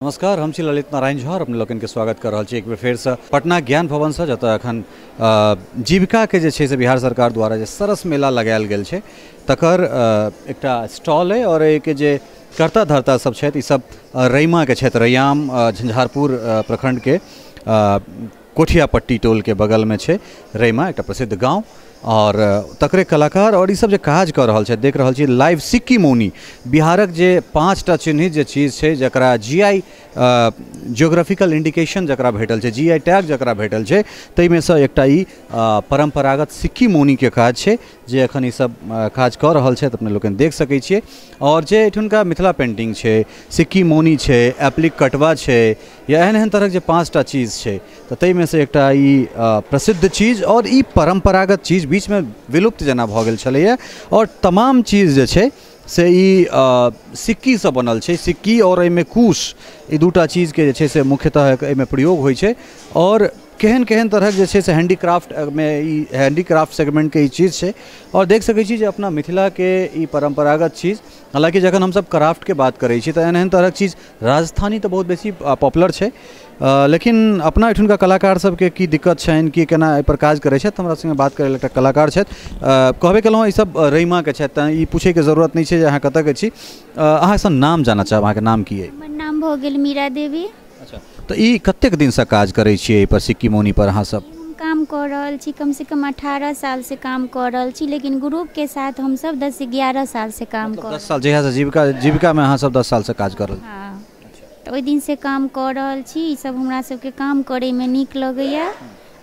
नमस्कार, हम छी ललित नारायण झा और अपने लोकनि के स्वागत कर रहल छी एक बेर फेरसँ पटना ज्ञान भवनसँ, जतऽ एखन जीविका के जे छै से बिहार सरकार द्वारा जे सरस मेला लगायल गेल छै तकर एकटा स्टॉल अइ और एहिके जे कर्ता धर्ता सब छथि ई सब रैमाके छथि। रैयाम झंझारपुर प्रखंडके कोठियापट्टी टोलके बगलमे छै रैमा, एकटा प्रसिद्ध गाँव, और तकरे कलाकार और ई सब जे काज कऽ रहल छथि। देख रहल छी लाइव सिक्की मौनी, बिहारक जे 5टा चिन्हित जे चीज छै जकरा जीआई जियोग्राफिकल इंडिकेशन जकरा भेटल छै, जीआई टैग जकरा भेटल छै, ताहिमे सँ एकटा ई परम्परागत सिक्की मौनीके काज छै जे एखन ई सब काज कऽ रहल छथि, अपने लोकनि देख सकै छियै। और जे एहिठुनका मिथिला पेंटिंग छै, सिक्की मौनी छै, एप्लिक कटवा छै, या एहन एहन तरहक जे 5टा चीज छै, तऽ ताहिमे सँ एकटा ई प्रसिद्ध चीज और ई परम्परागत चीज बीचमे विलुप्त जेना भऽ गेल छलैए। और तमाम चीज जे छै से ई सिक्कीसँ बनल छै, सिक्की और एहिमे कुश, ई दूटा चीजके जे छै से मुख्यतः एहिमे प्रयोग होइ छै। और केहन केहन तरहक जे छै से हैंडीक्राफ्टमे ई हैंडीक्राफ्ट सेगमेंटके ई चीज छै। और देख सकै छी जे अपना मिथिलाके ई परम्परागत चीज, हालाँकि जखन हमसब क्राफ्टके बात करै छी तऽ एहन एहन तरहक चीज राजस्थानी तऽ बहुत बेसी पॉपुलर छै, लेकिन अपना एहिठुनका कलाकार सबके की दिक्कत छनि, की केना एहिपर काज करै छथि, हमरा संगे बात करै लेल एकटा कलाकार छथि। कहबे केलहुँ ई सब रैमाके छथि, तैँ ई पूछैके जरूरत नहि छै जे अहाँ कतऽके छी। अहाँसँ नाम जानऽ चाहब, अहाँके नाम की अइ? हमर नाम भऽ गेल मीरा देवी। अच्छा, तऽ ई कतेक दिनसँ काज करै छियै एहिपर सिक्की मौनी पर अहाँ सब? हम काम कऽ रहल छी कमसँ कम 18 सालसँ काम कऽ रहल छी, लेकिन ग्रुपके साथ हमसब 10-11 सालसँ काम कऽ 10 साल जहियासँ जीविकामे अहाँ सब 10 सालसँ काज कऽ रहल छी। हाँ, तऽ ओहि दिनसँ काम कऽ रहल छी। ई सब हमरा सबके काम करैमे नीक लगैए।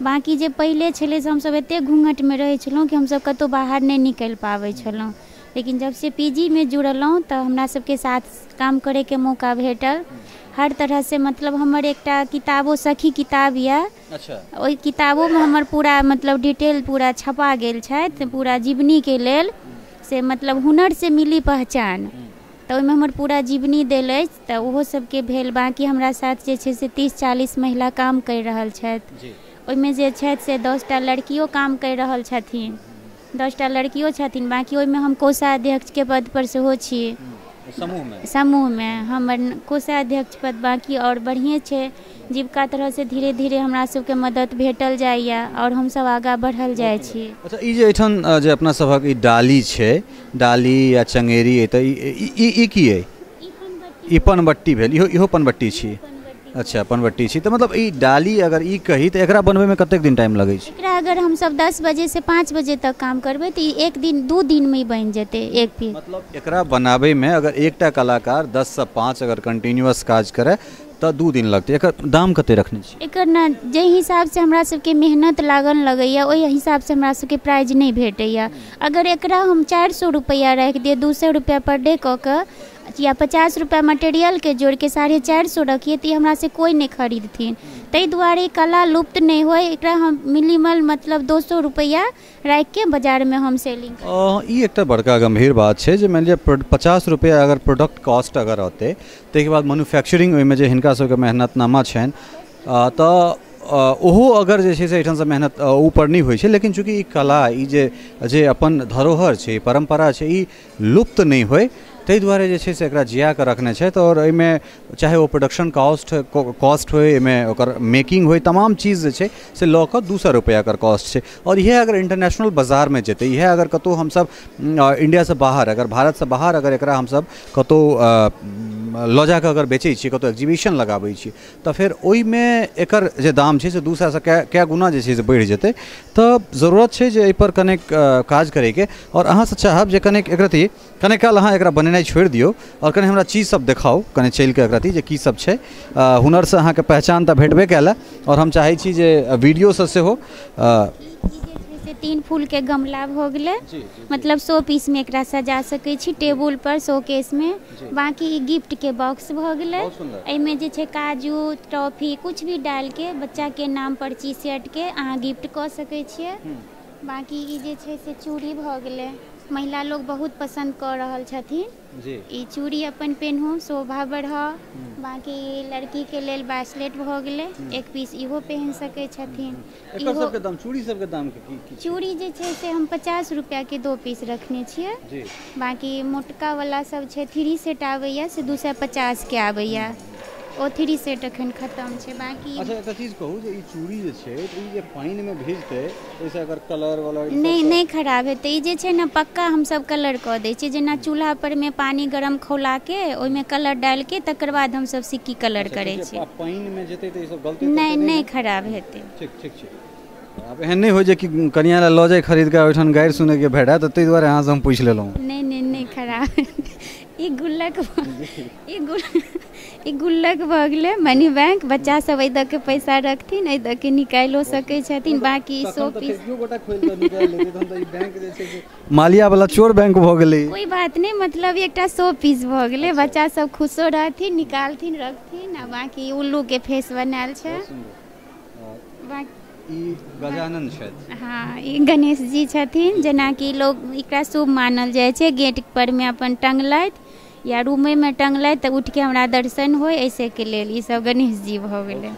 बाँकी जे पहिले छलै से हमसब एतेक घूँघटमे रहै छलहुँ कि हमसब कतहु बाहर नहि निकलि पाबै छलहुँ, लेकिन जबसँ पीजीमे जुड़लहुँ तऽ हमरा सबके साथ काम करैके मौका भेटल हर तरहसँ। मतलब हमर एकटा किताबो सखी किताब यऽ, अच्छा, ओहि किताबोमे हमर पूरा मतलब डिटेल पूरा छपा गेल छथि, पूरा जीवनीके लेल से मतलब हुनर से मिली पहचान, तऽ ओहिमे हमर पूरा जीवनी देल अछि, तऽ ओहो सबके भेल। बाँकी हमरा साथ जे छै से 30-40 महिला काम करि रहल छथि, ओहिमे जे छथि से 10टा लड़कियो काम करि रहल छथिन, 10टा लड़कियो छथिन। बाँकी ओहिमे हम कोषाध्यक्षके पद पर सेहो छी समूहमे, हमर कोषाध्यक्ष पद। बाँकी आओर बढ़िएँ छै, जीविका तरहसँ धीरे धीरे हमरा सबके मदद भेटल जाइए और हमसब आगाँ बढ़ल जाइ छी। अच्छा, ई जे एहिठाम जे अपना सभक ई डाली छै, डाली या चंगेरी, तऽ ई की अइ? ई पनबट्टी भेल, इहो पनबट्टी छी। अच्छा, पनबट्टी छी। तऽ मतलब ई डाली अगर ई कही तऽ एकरा बनबैमे कतेक दिन टाइम लगै छै? एकरा अगर हमसब 10 बजे से 5 बजे तक काम करबै तऽ ई 1 दिन 2 दिनमे बनि जेतै एक पीस। मतलब एकरा बनाबैमे अगर एकटा कलाकार 10 से 5 अगर कंटिन्यूअस काज करै तऽ 2 दिन लगतै। एकर दाम कते रखने छी? एकर ने जाहि हिसाबसँ हमरा सबके मेहनत लागल लगैए ओहि हिसाबसँ हमरा सबके प्राइज नहि भेटैए। अगर एकरा हम 400 रुपैआ राखि दियै, 200 रुपैआ पर डे कऽ कऽ या 50 रुपैआ मटेरियलके जोड़िके 450 रखिए, तऽ ई हमरासँ कोइ नहि खरीदथिन। ताहि दुआरे कला लुप्त नहि होइ, एकरा हम मिनिमल मतलब 200 रुपैआ राखिके बाजारमे हम सेलिंग। ई एकटा बड़का गम्भीर बात छै जे मानि लिअ 50 रुपैआ अगर प्रोडक्ट कॉस्ट अगर रहतै, ताहिके बाद मैन्युफैक्चरिंग ओहिमे जे हिनका सबके मेहनतनामा छनि, तऽ ओहो अगर जे छै से एहिठामसँ मेहनत ऊपर नहि होइ छै, लेकिन चूँकि ई कला, ई जे जे अपन धरोहर छै, परम्परा छै, ई लुप्त नहि होइ, ताहि दुआरे जे छै से एकरा जिया कऽ रखने छथि। आओर एहिमे चाहे ओ प्रोडक्शन कॉस्ट होइ, एहिमे ओकर मेकिंग होइ, तमाम चीज जे छै से लऽ कऽ 200 रुपैआ एकर कॉस्ट छै। आओर इएह अगर इंटरनेशनल बाजारमे जेतै, इएह अगर कतहु हमसब इंडियासँ बाहर, अगर भारतसँ बाहर अगर एकरा हमसब कतहु लऽ जाकऽ अगर बेचै छियै, कतहु एग्जीबिशन लगाबै छियै, तऽ फेर ओहिमे एकर जे दाम छै से 200सँ कए गुना जे छै से बढ़ि जेतै। तऽ जरूरत छै जे एहिपर कनेक काज करैके। आओर अहाँसँ चाहब जे कनेक एकरती कने काल अहाँ एकरा बनेनाइ छोड़ि दियौ और कने हमरा चीज सब देखाउ, कने चलि कऽ एकरती जे की सब छै। हुनरसँ अहाँके पहचान तऽ भेटबे कयल, और हम चाहै छी जे वीडियोसँ सेहो से 3 फूल के गमला भऽ गेलै, मतलब 100 पीसमे एकरा सजा सकै छी टेबुल पर, शोकेसमे। बाँकी ई गिफ्टके बॉक्स भऽ गेलै, एहिमे जे छै काजू टॉफी कुछ भी डालिके बच्चाके नाम पर टी शर्टके अहाँ गिफ्ट कऽ सकै छियै। बाँकी ई जे छै से चूड़ी भऽ गेलै, महिला लोग बहुत पसन्द कऽ रहल छथिन ई चूड़ी, अपन पेन्हू शोभा बढ़ाउ। बाँकी लड़कीके लेल ब्रेसलेट भऽ गेलै, 1 पीस इहो पहिन सकै छथिन। इहो दाम, चूड़ी सबके दाम की? चूड़ी जे छै से हम 50 रुपैआके 2 पीस रखने छियै। बाँकी मोटका वाला सब छै 3 सेट आबैया से 250 के आबैया। ओ 3 सेट अखन खत्म छै। बाकी अच्छा एकटा चीज कहू जे ई चूड़ी जे छै ई जे पानि में भिजतै ओइसे अगर कलर वाला नहि नहि खराब हेतै। ई जे छै ने पक्का हमसब कलर कऽ दै छियै, जेना चूल्हा पर में पानी गरम खौला के ओहिमे कलर डालि के तकर बाद हमसब सिक्की कलर करै छियै। पानि में जेतै तऽ ई सब गलतै नहि नहि खराब हेतै। ठीक ठीक छै। आब एहन नहि हो जे कि कनिया लए लऽ जाय खरीद कऽ ओहिठाम गारि सुनैके भेटै, तऽ ताहि दुआरे अहाँसँ हम पूछि लेलहुँ। नहि नहि नहि खराब। ई गुल्लक ई गुल्लक भऽ गेलै मनी बैंक, बच्चा सब एहि दऽ के पैसा रखथिन, एहि दऽ के निकालिओ सकै छथिन। बाकी शो पीस मालिया वाला चोर बैंक भऽ गेलै। कोई बात नहि, मतलब एकटा शो पीस भऽ गेलै, बच्चा सब खुशो रहथिन, निकालथिन रखथिन। आ बाकी उल्लू के फेस बनायल छै। ई गजानन छथि। हाँ ई गणेश जी छथिन। जेनाकि लोग एकरा शुभ मानल जाइ छै, गेट पर में अपन टंगलथि या रूमे में टंगलथि तऽ उठि के हमरा दर्शन होय, ऐसे के लेल ई सब गणेश जी भऽ गेलै।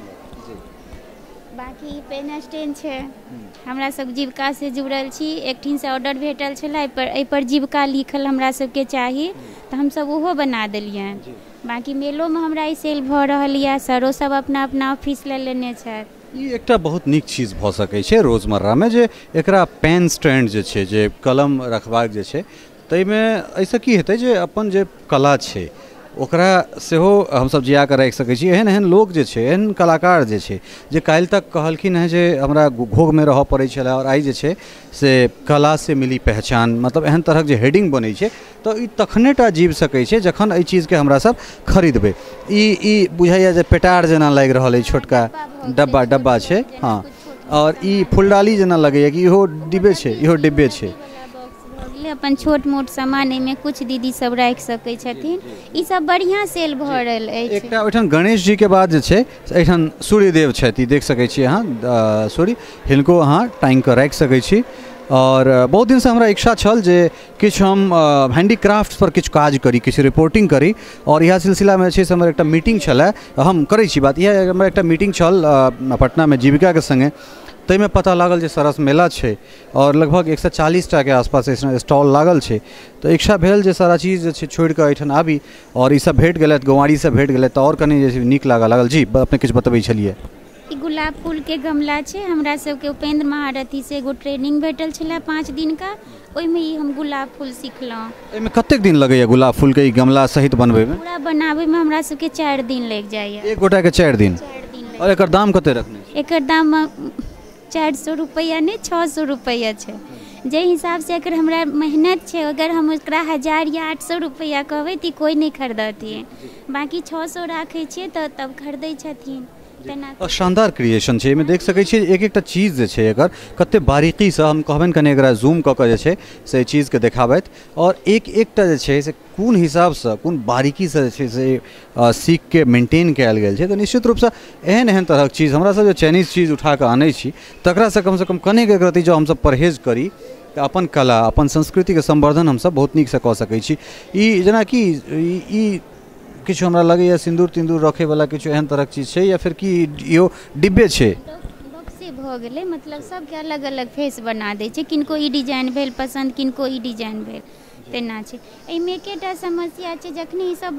बाकी ई पेन स्टैंड छै, हमरा सब जीविका से जुड़ल छी, एकठिन से ऑर्डर भेटल छलै, एहिपर जीविका लिखल हमरा सबके चाही तऽ हमसब ओहो बना देलियनि। बाकी मेलोमे हमरा ई सेल भऽ रहल यऽ, सरो सब अपना अपना ऑफिस लए लेने छथि। ई एकटा बहुत नीक चीज भऽ सकै छै रोजमर्रामे, जे एकरा पेन स्टैंड जे छै, जे कलम रखबाक जे छै, ताहिमे एहिसँ की हेतै जे अपन जे कला छै ओकरा सेहो हमसब जिया कऽ राखि सकै छी। एहन एहन लोक जे छै, एहन कलाकार जे छै, जे काल्हि तक कहलखिन हेँ जे हमरा घोघमे रहऽ पड़ै छलै आओर आइ जे छै से कला से मिली पहचान, मतलब एहन तरहक जे हेडिंग बनै छै, तऽ ई तखने टा जीव सकै छै जखन एहि चीजके हमरा सब खरीदबै। ई ई बुझाइए जे पेटार जेना लागि रहल अछि, छोटका डब्बा डब्बा छै। हाँ और ई फुलडाली जेना लगैए कि इहो डिब्बे छै, इहो डिब्बे छै। अपन छोट मोट सामान एहिमे कुछ दीदी सब राखि सकै छथिन। ई सब बढ़िआँ सेल भऽ रहल अछि। एकटा ओहिठाम गणेश जी के बाद जे छै एहिठाम सूर्यदेव छथि, ई देख सकै छी अहाँ सूर्य, हिनको अहाँ टाँगि कऽ राखि सकै छी। और बहुत दिनसँ हमरा इच्छा छल जे किछु हम हैंडीक्राफ्ट पर किछु काज करी, किछु रिपोर्टिंग करी, और इएह सिलसिलामे जे छै से हमर एकटा मीटिंग छलै, हम करै छी बात, इएह हमर एकटा मीटिंग छल पटनामे जीविकाके सङ्गे, ताहिमे पता लागल जे सरस मेला छै और लगभग 140 टाके आसपास स्टॉल लागल छै, तऽ इच्छा भेल जे सारा चीज जे छै छोड़ि कऽ एहिठाम आबी और ई सब भेट गेलै, गौआरीसँ भेट गेलै तऽ आओर कनि जे छै नीक लागऽ लागल। जी अपने किछु बतबै छलियै। ई गुलाब फूल के गमला छै, हमरा सबके उपेंद्र महारथी से एगो ट्रेनिंग भेटल छलै 5 दिन का, ओहिमे ई हम गुलाब फूल सिखलहुँ। एहिमे कतेक दिन लगैया गुलाब फूल के ई गमला सहित बनबैमे? पूरा बनाबैमे हमरा सबके 4 दिन लागि जाइया। एक गोटाके 4 दिन? 4 दिन। और एकर दाम कते रखने छी? एकर दाम 400 रुपैआ नहि 600 रुपैआ छै। जाहि हिसाबसँ एकर हमरा मेहनत छै, अगर हम ओकरा 1000 या 800 रुपैआ कहबै तऽ कोइ नहि खरीदथिन, बाकी 600 राखै छियै तऽ तब खरीदै छथिन। शानदार क्रिएशन छै, एहिमे देख सकै छियै एक एकटा चीज जे छै एकर कते बारीकीसँ, हम कहबनि कनि एकरा जूम कऽ कऽ जे छै से एहि चीजके देखाबथि, और एक एकटा जे छै से कोन हिसाबसँ कोन बारीकीसँ जे छै से सीखके मेंटेन कयल गेल छै। तऽ निश्चित रूपसँ एहन एहन तरहक चीज हमरा सब जे चाइनीज चीज उठा कऽ आनै छी तकरासँ कमसँ कम कनेक एक रत्ती जँ हमसब परहेज करी तऽ अपन कला अपन संस्कृतिके संवर्धन हमसब बहुत नीकसँ कऽ सकै छी। ई जेनाकि ई किछु हमरा लगैए सिन्दूर तिन्दूर रखैवला किछु एहन तरहक चीज छै या फिर की इहो डिब्बे छै? बॉक्से भऽ गेलै, मतलब सबके अलग अलग फेस बना दै छै, किनको ई डिजाइन भेल पसन्द, किनको ई डिजाइन भेल, तेना छै। एहिमे एकेटा समस्या छै, जखने ई सब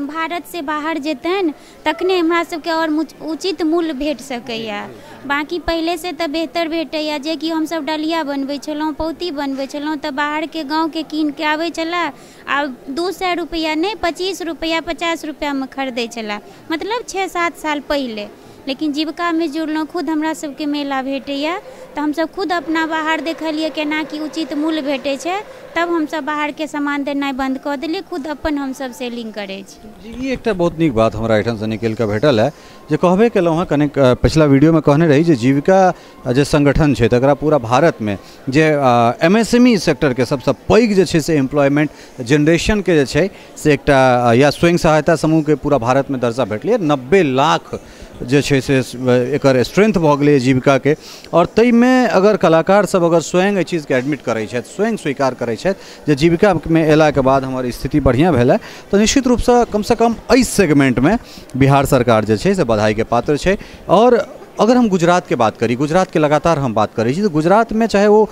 भारतसँ बाहर जेतनि तखने हमरा सबके आओर उचित मूल्य भेट सकैए, बाकी पहिलेसँ तऽ बेहतर भेटैए। जेकि हमसब डलिया बनबै छलहुँ, पौती बनबै छलहुँ, तऽ बाहरके गाँवके कीनके आबै छलै आ 200 रुपैआ नहि 25 रुपैआ 50 रुपैआमे खरीदै छलै, मतलब 6-7 साल पहिले। लेकिन जीविकामे जुड़लहुँ, खुद हमरा सबके मेला भेटैए तऽ हमसब खुद अपना बाहर देखलियै केना कि उचित मूल्य भेटै छै, तब हमसब बाहरके सामान देनाइ बन्द कऽ देलियै, खुद अपन हमसब सेलिंग करै छी। जी ई एकटा बहुत नीक बात हमरा एहिठामसँ निकलि कऽ भेटल है, जे कहबे केलहुँ हँ कनेक पिछला वीडियोमे कहने रही जे जीविका जे संगठन छै तकरा पूरा भारतमे जे MSME सेक्टरके सबसँ पैघ जे छै से एम्प्लॉयमेंट जेनरेशनके जे छै से एकटा या स्वयं सहायता समूहके पूरा भारतमे दर्जा भेटलै, 90 लाख जे छै से एकर स्ट्रेंथ भऽ गेलै जीविकाके। और ताहिमे अगर कलाकार सब अगर स्वयं एहि चीजके एडमिट करै छथि, स्वयं स्वीकार करै छथि जे जीविकामे अयलाके बाद हमर स्थिति बढ़िआँ भेलै, तऽ निश्चित रूपसँ कमसँ कम एहि सेगमेंटमे बिहार सरकार जे छै से बधाईके पात्र छै। और अगर हम गुजरातके बात करी, गुजरातके लगातार हम बात करै छी, तऽ गुजरातमे चाहे ओ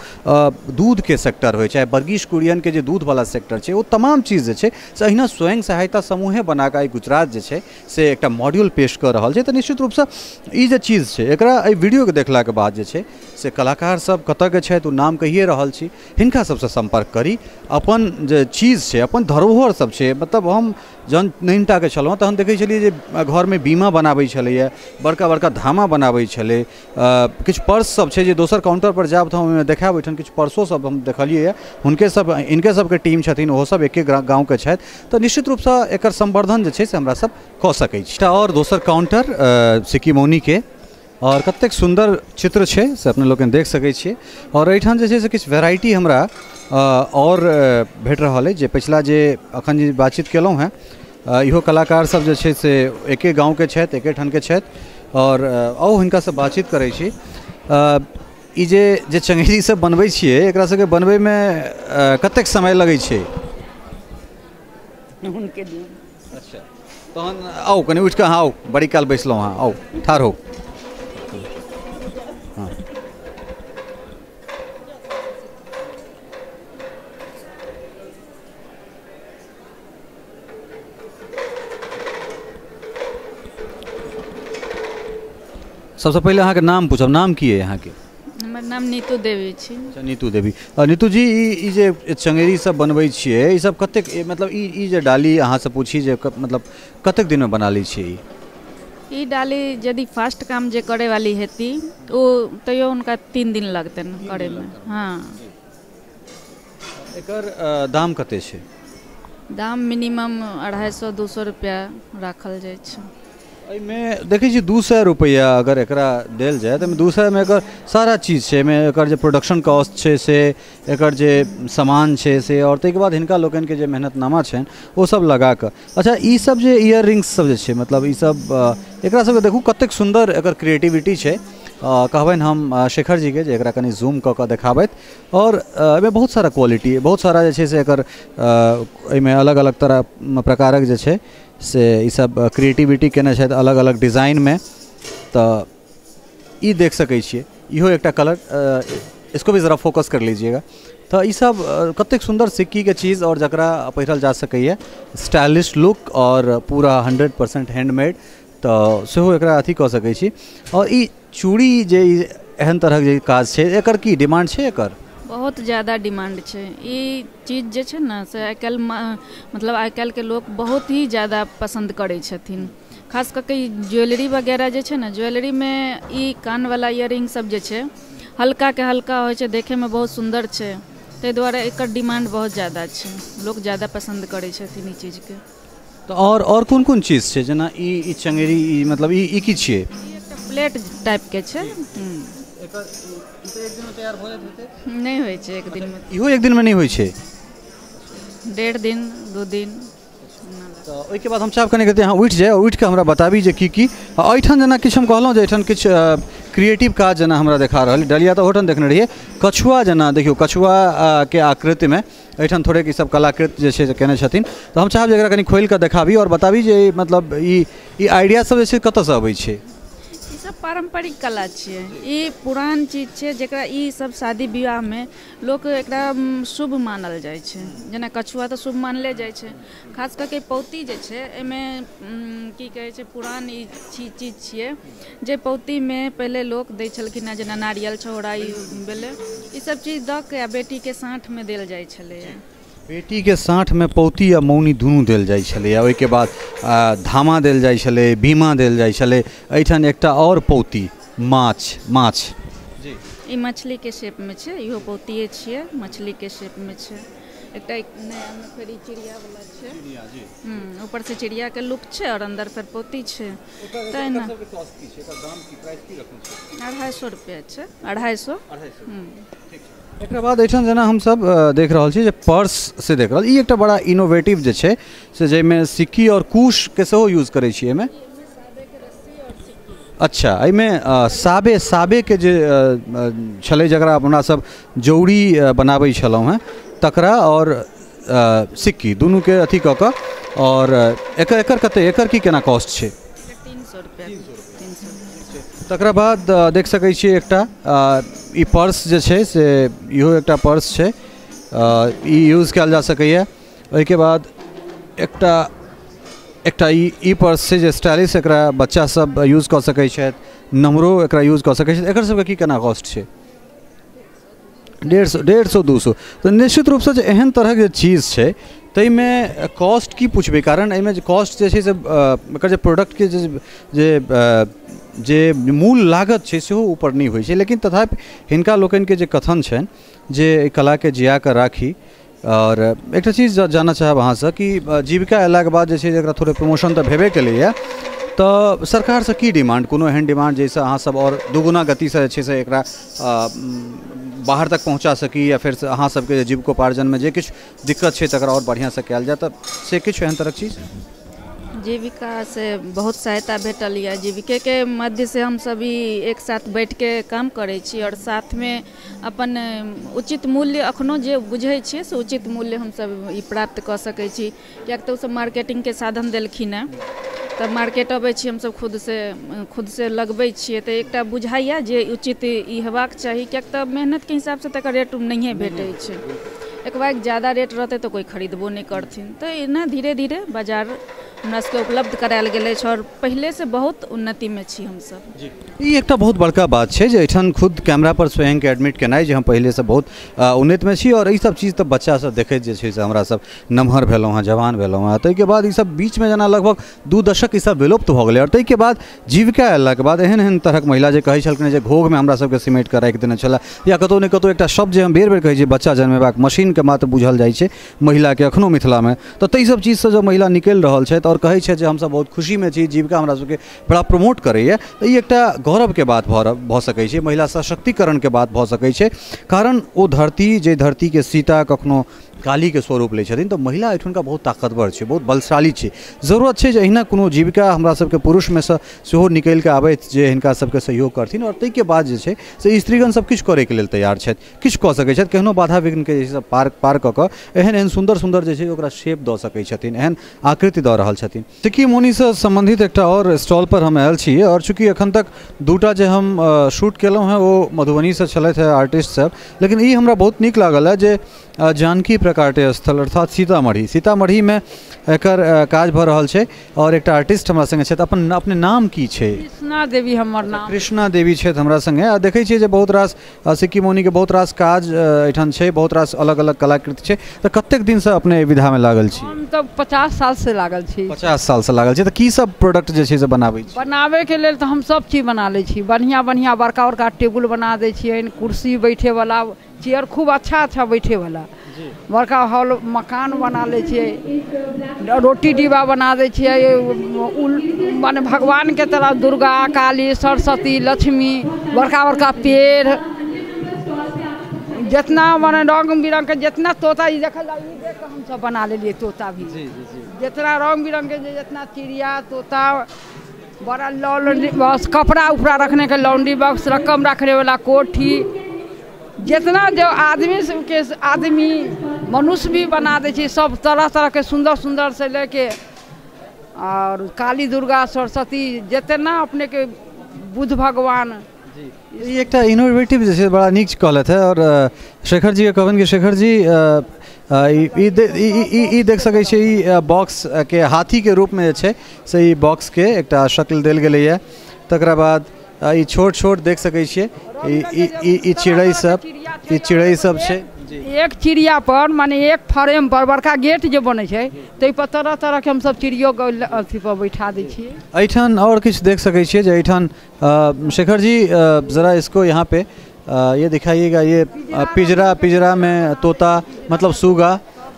दूधके सेक्टर होइ, चाहे बर्गीश कुरियनके जे दूधवला सेक्टर छै, ओ तमाम चीज जे छै से अहिना स्वयं सहायता समूहे बनाकऽ आइ गुजरात जे छै से एकटा मॉड्यूल पेश कऽ रहल छै। तऽ निश्चित रूपसँ ई जे चीज छै एकरा एहि वीडियोके देखलाके बाद जे छै से कलाकार सब कतऽके छथि ओ नाम कहिए रहल छी, हिनका सबसँ सम्पर्क करी, अपन जे चीज छै, अपन धरोहर सब छै। मतलब हम जहन नैनटाके छलहुँ तहन देखै छलियै जे घरमे बीमा बनाबै छलैए, बड़का बड़का धामा बनाबै छलै, किछु पर्स सब छै जे दोसर काउंटर पर जायब तऽ हम ओहिमे देखायब, ओहिठाम किछु पर्सो सब हम देखलियै, हुनके सब इनके सबके टीम छथिन, ओहो सब एके गाँवके छथि। तऽ निश्चित रूपसँ एकर संवर्धन जे छै से हमरा सब कऽ सकै छी। एकटा आओर दोसर काउंटर सिक्की मौनीके, आओर कतेक सुन्दर चित्र छै से अपने लोकनि देख सकै छियै। आओर एहिठाम जे छै से किछु वेराइटी हमरा आओर भेट रहल अछि, जे पछिला जे अखन जे बातचीत केलहुँ हेँ इहो कलाकार सब जे छै से एके गाँवके छथि, एके ठामके छथि। आओर आउ हिनकासँ बातचीत करै छी। ई जे जे चङ्गेरी सब बनबै छियै एकरा सबके बनबैमे कतेक समय लगै छै? हुनके दियौ। अच्छा, तहन आउ कनि उठि कऽ अहाँ आउ, बड़ी काल बैसलहुँ अहाँ, आउ ठाढ़ होउ। हँ, सबसँ पहिले अहाँके नाम पूछब, नाम की अइ अहाँके? हमर नाम नीतू देवी छी। अच्छा, नीतू देवी। नीतू जी, ई जे चङ्गेरी सब बनबै छियै ई सब कतेक, मतलब ई जे डाली अहाँसँ पूछी जे मतलब कतेक दिनमे बना लै छियै? ई डाली यदि फास्ट काम जे करे वाली हेती ओ तैयो हुनका 3 दिन लगतनि करैमे। हाँ। एकर दाम कते छै? दाम मिनिमम 250-200 रुपया राखल जाइ छै। एहिमे देखै छी 200 रुपैआ अगर एकरा देल जाय तऽ 200मे एकर सारा चीज छै, एहिमे एकर जे प्रोडक्शन कॉस्ट छै से, एकर जे सामान छै से, आओर ताहिके बाद हिनका लोकनिके जे मेहनतनामा छनि ओ सब लगा कऽ। अच्छा, ई सब जे इयर रिंग्स सब जे छै, मतलब ई सब एकरा सबके देखू कतेक सुन्दर एकर क्रिएटिविटी छै। कहबनि हम शेखर जीके जे एकरा कनि जूम कऽ कऽ देखाबथि। आओर एहिमे बहुत सारा क्वालिटी, बहुत सारा जे छै से एकर एहिमे अलग अलग तरह प्रकारक जे छै से ई सब क्रिएटिविटी केने छथि अलग अलग डिजाइनमे। तऽ ई देख सकै छियै, इहो एकटा कलर, इसको भी ज़रा फोकस कर लीजिएगा। तऽ ई सब कतेक सुन्दर सिक्कीके चीज, आओर जकरा पहिरल जा सकैए, स्टाइलिश लुक आओर पूरा 100% हैंडमेड, तऽ सेहो एकरा अथी कऽ सकै छी। आओर ई चूड़ी जे एहन तरहक जे काज छै एकर की डिमांड छै? एकर बहुत ज़्यादा डिमांड छै। ई चीज जे छै ने से आइकाल्हि मतलब आइकाल्हिके लोक बहुत ही ज़्यादा पसन्द करै छथिन। खास कऽ के ई ज्वेलरी वगैरह जे छै ने, ज्वेलरीमे ई कानवला इयरिंग सब जे छै हल्का के हल्का होइ छै, देखैमे बहुत सुन्दर छै, ताहि दुआरे एकर डिमांड बहुत ज़्यादा छै, लोक ज़्यादा पसन्द करै छथिन ई चीजके। तऽ आओर कोन कोन चीज छै? जेना ई चङ्गेरी, ई मतलब ई की छियै? ई एकटा प्लेट टाइपके छै। नहि होइ छै एक दिनमे, इहो एक दिनमे नहि होइ छै, 1.5 दिन 2 दिन। तऽ ओहिके बाद हम चाहब कनि अहाँ उठि जाय और उठिके हमरा बताबी जे की की एहिठाम जेना किछु हम कहलहुँ जे एहिठाम किछु क्रिएटिव काज जेना हमरा देखा रहल, डलिया तऽ ओहोठाम देखने रहियै, कछुआ जेना देखियौ कछुआ के आकृतिमे एहिठाम थोड़ेक ई सब कलाकृत जे छै से केने छथिन। तऽ हम चाहब जे एकरा कनि खोलिकऽ देखाबी आओर बताबी जे मतलब ई आइडिया सब जे छै कतऽसँ अबै छै? ई सब पारम्परिक कला छियै, ई पुरान चीज छै जकरा ई सब शादी विवाहमे लोक एकरा शुभ मानल जाइ छै। जेना कछुआ तऽ शुभ मानले जाइ छै, खास कऽ के पौती जे छै एहिमे की कहै छै पुरान ई चीज छियै जे पौतीमे पहिले लोक दै छलखिन हेँ, जेना नारियल छहोरा ई भेलै, ई सब चीज दऽ के आ बेटीके साँठमे देल जाइ छलैए। बेटीके साँठमे पौती आ मौनी दुनू देल जाइ छलैए, ओहिके बाद धामा देल जाइ छलै, बीमा देल जाइ छलै। एहिठाम एकटा आओर पौती, माछ, माछ जी, ई मछलीके शेपमे छै, इहो पौतिए छियै, मछलीके शेपमे छै। एकटा नयामे फेर ई चिड़ियावला छै, ऊपरसँ चिड़ियाके लुक छै आओर अन्दर फेर पौती छै। तहिना 250 रुपैआ छै, 250। एकरा बाद एहिठाम जेना हमसब देख रहल छी जे पर्स से देख रहल, ई एकटा बड़ा इनोवेटिव जे छै से जाहिमे सिक्की और कुशके सेहो यूज करै छी एहिमे। अच्छा, एहिमे साबे साबेके जे छलै जकरा अपना सब जौड़ी बनाबै छलहुँ हेँ तकरा और सिक्की दुनूके अथी कऽ कऽ, और एकर एकर कते, एकर की केना कॉस्ट छै? 300 300 रुपैआ। 300। तकरा बाद देख सकै छियै एकटा ई पर्स जे छै से इहो एकटा पर्स छै, ई यूज कयल जा सकैए। ओहिके बाद एकटा एकटा ई पर्स छै जे स्टाइलिश एकरा बच्चा सब यूज कऽ सकै छथि, नम्हरो एकरा यूज कऽ सकै छथि। एकर सबके की केना कॉस्ट छै? 150, 150, 200। तऽ निश्चित रूपसँ जे एहन तरहक जे चीज छै ताहिमे कॉस्ट की पुछबै, कारण एहिमे जे कॉस्ट जे छै से एकर जे प्रोडक्टके जे जे जे मूल लागत छै सेहो ऊपर नहि होइ छै। लेकिन तथापि हिनका लोकनिके जे कथन छनि जे एहि कलाके जिया कऽ राखी। आओर एकटा चीज जानऽ चाहब अहाँसँ कि जीविका अयलाके बाद जे छै एकरा थोड़े प्रमोशन तऽ भेबे केलैए, तऽ सरकारसँ की डिमांड, कोनो एहन डिमांड जाहिसँ अहाँसब आओर दुगुना गतिसँ जे छै से एकरा बाहर तक पहुँचा सकी, या फेर अहाँ सबके जीविकोपार्जनमे जे किछु दिक्कत छै तकरा आओर बढ़िआँसँ कयल जाय, तऽ से किछु एहन तरहक चीज? जीविका से बहुत सहायता भेटल यऽ। जीविके मध्य से हम सभी एक साथ बैठ के काम करै छी और साथ में अपन उचित मूल्य अखनो जे बुझै छियै से उचित मूल्य हमसब ई प्राप्त कऽ सकै छी, किएक तऽ ओसब मार्केटिंगके साधन देलखिन हेँ। तब मार्केट अबै छी हमसब खुद से लगबै छियै तऽ एकटा बुझाइए जे उचित ई हेबाक चाही, किएक तऽ मेहनतके हिसाबसँ तकर रेट नहिए भेटै छै। एक बार ज़्यादा रेट रहतै तऽ कोइ खरीदबो नहि करथिन। तऽ एना धीरे धीरे बाजार हमरा सबके उपलब्ध करायल गेल अछि और पहिलेसँ बहुत उन्नतिमे छी हमसब। ई एकटा बहुत बड़का बात छै जे एहिठाम खुद कैमरा पर स्वयंके एडमिट केनाइ जे हम पहिलेसँ बहुत उन्नतिमे छी। और ई सब चीज तऽ बच्चा सब देखैत जे छै से हमरा सब नमहर भेलहुँ हँ, जवान भेलहुँ हँ, ताहिके बाद ई सब बीचमे जेना लगभग 2 दशक ई सब विलुप्त भऽ गेलै। और ताहिके बाद जीविका अयलाके बाद एहन एहन तरहक महिला जे कहै छलखिन जे घोघमे हमरा सबके सिमेट कऽ राखि देने छलै, या कतहु ने कतहु एकटा शब्द जे हम बेर बेर कहै छी बच्चा जन्मेबाक मशीनके मात्र बुझल जाइ छै महिलाके एखनो मिथिलामे, तऽ ताहि सब चीजसँ जब महिला निकलि रहल छथि और कहै छथि जे हमसब बहुत खुशीमे छी, जीविका हमरा सबके बड़ा प्रमोट करैए, तऽ ई एकटा गौरवके बात भऽ सकै छै, महिला सशक्तिकरणके बात भऽ सकै छै। कारण ओ धरती जे धरतीके सीता कखनो कालीके स्वरूप लै छथिन, तऽ महिला एहिठुनका बहुत ताकतवर छै, बहुत बलशाली छै। जरूरत छै जे एहिना कोनो जीविका हमरा सबके पुरुषमे सँ सेहो निकलि कऽ आबथि जे हिनका सबके सहयोग करथिन। आओर ताहिके बाद जे छै से स्त्रीगण सब किछु करैके लेल तैयार छथि, किछु कऽ सकै छथि, केहनो बाधा विघ्नके जे छै से पार कऽ कऽ एहन एहन सुन्दर सुन्दर जे छै ओकरा शेप दऽ सकै छथिन, एहन आकृति दऽ रहल छथिन। सिक्की मौनीसँ सम्बन्धित एकटा आओर स्टॉल पर हम आयल छी। आओर चूँकि एखन तक 2टा जे हम शूट केलहुँ हेँ ओ मधुबनीसँ छलथि हेँ आर्टिस्ट सब, लेकिन ई हमरा बहुत नीक लागल है जे जानकी प्रकाट्य स्थल अर्थात सीतामढ़ीमे एकर काज भऽ रहल छै। और एकटा आर्टिस्ट हमरा संगे छथि, अपन अपने नाम की छै? कृष्णा देवी हमर नाम। कृष्णा देवी छथि हमरा संगे। आ देखै छियै जे बहुत रास सिक्की मौनीके बहुत रास काज एहिठाम छै, बहुत रास अलग अलग कलाकृति छै। तऽ कतेक दिनसँ अपने एहि विधामे लागल छी? हम तऽ 50 सालसँ लागल छी। 50 सालसँ लागल छी। तऽ की सब प्रोडक्ट जे छै से बनाबै छी? बनाबैके लेल तऽ हम सब चीज बना लै छी, बढ़िआँ बढ़िआँ बड़का बड़का टेबुल बना दै छियनि, कुर्सी बैठेवला चेयर खूब अच्छा अच्छा बैठेवला, बड़का हॉल मकान बना लै छियै, रोटी डिब्बा बना दै छियै, माने भगवानके तरह दुर्गा काली सरस्वती लक्ष्मी, बड़का बड़का पेड़, जितना माने रंग बिरंग के जितना तोता ई देखल जाय, ई देख कऽ हमसब बना लेलियै तोता भी, जितना रंग बिरंग के जितना चिड़िया तोता, बड़ा लॉन्ड्री बॉक्स, कपड़ा उपड़ा रखने के लॉन्ड्री बॉक्स, रकम रखने वाला कोठी, जितना जो आदमी सबके आदमी मनुष्य भी बना दै छै सब तरह तरह के सुन्दर सुन्दर से लेके, और काली दुर्गा सरस्वती जितना अपने के बुद्ध भगवान। ई एकटा इनोवेटिव जे छै बड़ा नीक कहलथि है। और शेखर जी के कहबनि कि शेखर जी ई देख सकै छियै ई बॉक्स के हाथी के रूपमे जे छै से ई बॉक्स के एकटा शक्ल देल गेलैए। तकरा बाद ई छोट छोट देख सकै छियै ई चिड़ै सब, ई चिड़ै सब छै। एक चिड़िया पर माने एक फ्रेम पर बड़का गेट जे बनै छै ताहि पर तरह तरह के हमसब चिड़ियो के अथी पर बैठा दै छियै। एहिठाम आओर किछु देख सकै छियै जे एहिठाम शेखर जी जरा इसको यहाँ पे ये दिखाइएगा, ये पिजरा, पिजरा में तोता मतलब सूगा,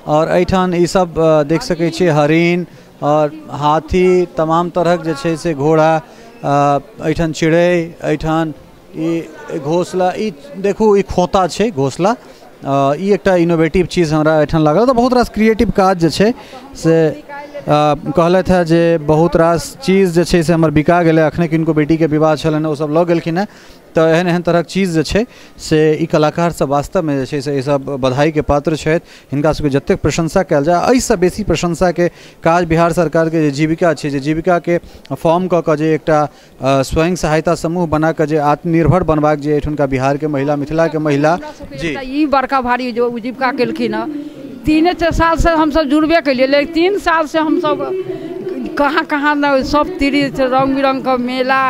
और एहिठाम ई सब देख सकै छियै हरिण और हाथी, तमाम तरहक जे छै से घोड़ा, एहिठाम चिड़ै, एहिठाम ई घोसला, ई देखू ई खोता छै घोसला। ई एकटा इनोवेटिव चीज हमरा एहिठाम लागल। तऽ बहुत रास क्रिएटिव काज जे छै से कहलथि हेँ जे बहुत रास चीज जे छै से हमर बिका गेलै। अखने किनको बेटीके विवाह छलनि, ओसभ लऽ गेलखिन हेँ। तऽ एहन एहन तरहक चीज जे छै से ई कलाकार सब वास्तवमे जे छै से ई सब बधाईके पात्र छथि। हिनका सबके जतेक प्रशंसा कयल जाय, एहिसँ बेसी प्रशंसाके काज बिहार सरकारके जे जीविका छै, जे जीविकाके फॉर्म कऽ कऽ जे एकटा स्वयं सहायता समूह बना कऽ जे आत्मनिर्भर बनबाक जे एहिठुनका बिहारके महिला, मिथिलाके महिला जी ई बड़का भारी जो जीविका केलखिन हँ। 3-4 साल से हमसब जुड़बे केलियै, लेकिन 3 साल से हमसब कहाँ कहाँ सब तीर्थ रंग बिरंग के मेला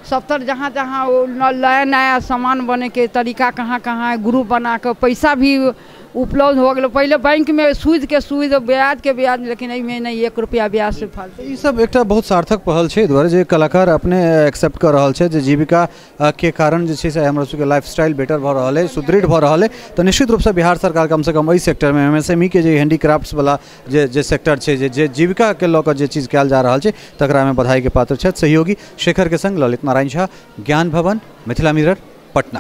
सबतर जहाँ जहाँ वो नया नया सामान बने के तरीका कहाँ कहाँ ग्रुप बना के पैसा भी उपलब्ध हो गेल। पहले बैंक में सूद के सूद, ब्याज के ब्याज, लेकिन एहिमे नहि 1 रुपया ब्याज से फालतू। ई सब एकटा बहुत सार्थक पहल छै। एहि दुआरे जे कलाकार अपने एक्सेप्ट कऽ रहल छै जे जीविका के कारण जे छै से हमरा सबके लाइफ स्टाइल बेटर भऽ रहल अइ, सुदृढ़ भऽ रहल अइ। तऽ निश्चित रूपसँ बिहार सरकार कमसँ कम एहि सेक्टरमे MSME के जे हैंडीक्राफ्ट्स वाला जे सेक्टर छै, जे जीविकाके लऽ कऽ जे चीज कयल जा रहल छै तकरामे बधाईके पात्र छथि। सहयोगी शेखर के संग ललित नारायण झा, ज्ञान भवन, मिथिला मिरर, पटना।